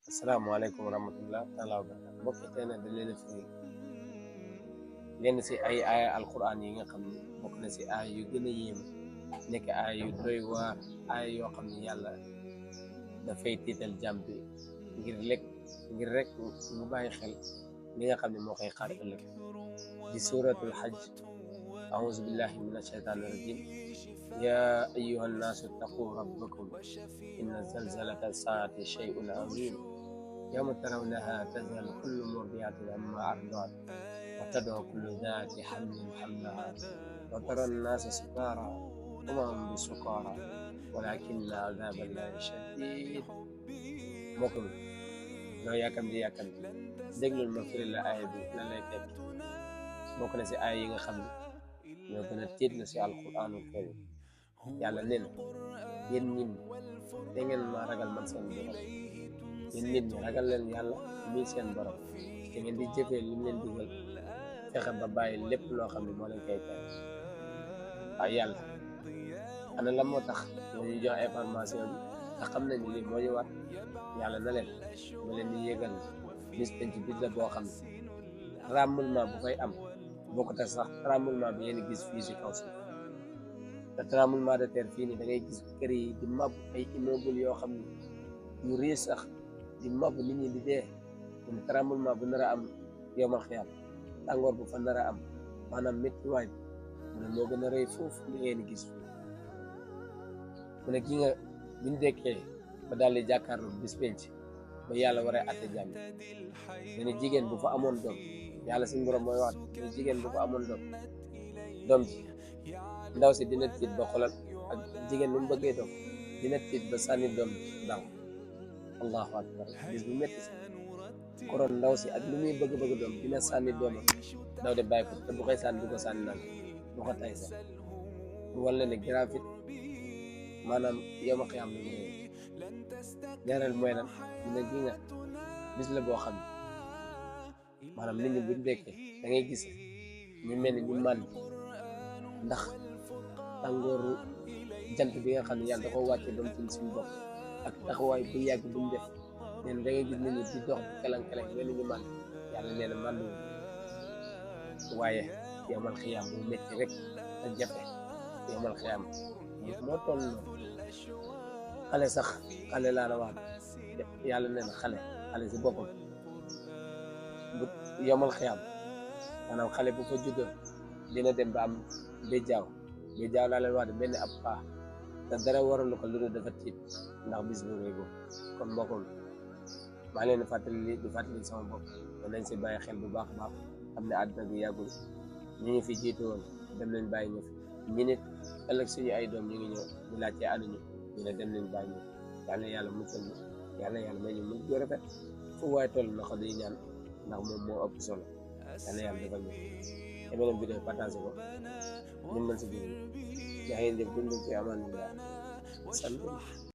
asalaamaaleykum wa rahmatullah taala wa barakatu mbokk yi tey nag dañ leen a firi lenn si ay aaya alquran yi nga xam ne bokk na si aaya yu gën a yéeme nekk aaya yu doy waar aaya yoo xam ne yàlla dafay tiital jàmm bi ngir rek mu bàyyi xel li nga xam ne moo koy xaar ëllëg di suratul hajj auzu billahi min ashaytaani rajim ya ayyuha nnaasu ittaqu rabbakum inna zalzalata saati shay'un azim يوم ترونها تذهل كل مرضعة عما أرضعت وتضع كل ذات حمل حملها وترى الناس سكارى وما هم بسكارى ولكن عذاب الله شديد mbokk mi loo yàkkamti déglul ma firi la aaya bi lan lay tekk bokk na si aaya yi nga xam ne ñoo gën a tiitlu si alquranul karim yàlla nee na yéen nit ñi da ngeen ma ragal man seen borom yéen nit ñi ragal leen yàlla mii seen borom te ngeen di jëfee li mu leen digal fexe ba bàyyi lépp loo xam ne moo leen koy tere waaye yàlla ana la moo tax moo ñu jox information bi te xam nañu lii moo ñu war yàlla na leen ma leen di yëgal bis penc bis la boo xam ne tremblement bu fay am bokkut ak sax tremblement bi yéen gis fii si kaw si te tremblement de terre fii nii da ngay gis kër yi di mab ay immeuble yoo xam ne yu riis sax di mab nit ñi di dee mun tremblement bu nar a am yowmal xiyaam tàngoor bu fa nar a am maanaam méttiwaay bi mu ne moo gën a rëy foofu li ngeen gis fii mu ne gi nga biñ dekkee ba daal di jàkkaarloo bis penc ba yàlla war a atte jàmm mu ne jigéen bu fa amoon doom yàlla suñu borom mooy wax mu ne jigéen bu fa amoon doom ji ndaw si dina tiit ba xolal ak jigéen nu mu bëggee doom dina tiit ba sànni doom daw allahu akbar bis bu métti si koroon ndaw si ak lu muy bëgg doom dina sànni doomam daw de bàyyi ko te bu koy sànni du ko sànni naan du ko tay sax bu walla ne grafit maanaam yow ma xiyam la mu ñaareel mooy lan dina gi nga bis la boo xam ne maanaam nit ñi buñ dekkee da ngay gis ñu mel ni ñu màndi ndax tàngooru jant bi nga xam ne yàlla da ko wàcce doon ci suñu bopp ak taxawaay bu yàgg buñ def nee na da ngay gis nit ñi di dox di kalang-kalang mel ni ñu mànd yàlla nee na màndu waaye yowmal xiyaam bu métti rek te jafe yowmal xiyaam moo toll noonu xale sax xale laa la wax yàlla nee na xale si boppam bu yowmal xiyaam maanaam xale bu fa juddoo dina dem ba am béjjaaw laa leen wax de mel ni ab paa te dara waral ko lu dul dafa tiit ndax bis bu rëy boobu kon mbokkum maa leen di fàttali sama bopp man nañ si bàyyi xel bu baax a baax xam ne àdduna bi yàggul ñi ngi fi jiitu woon dem leen bàyyi ñu fi ñi nit ëllëg suñu ay doom ñu ngi ñëw ñu laajte anuñu ñu ne dem leen bàyyi ñu yàlla muccal ñu yàlla may ñu mujj gu rafet fu waaye toll na ko di ñaan ndax moom moo ëpp solo yàlla defal ñu te beneen vidéo partagé ko ñu mën si biir yaa ngi def dund ci amaan sant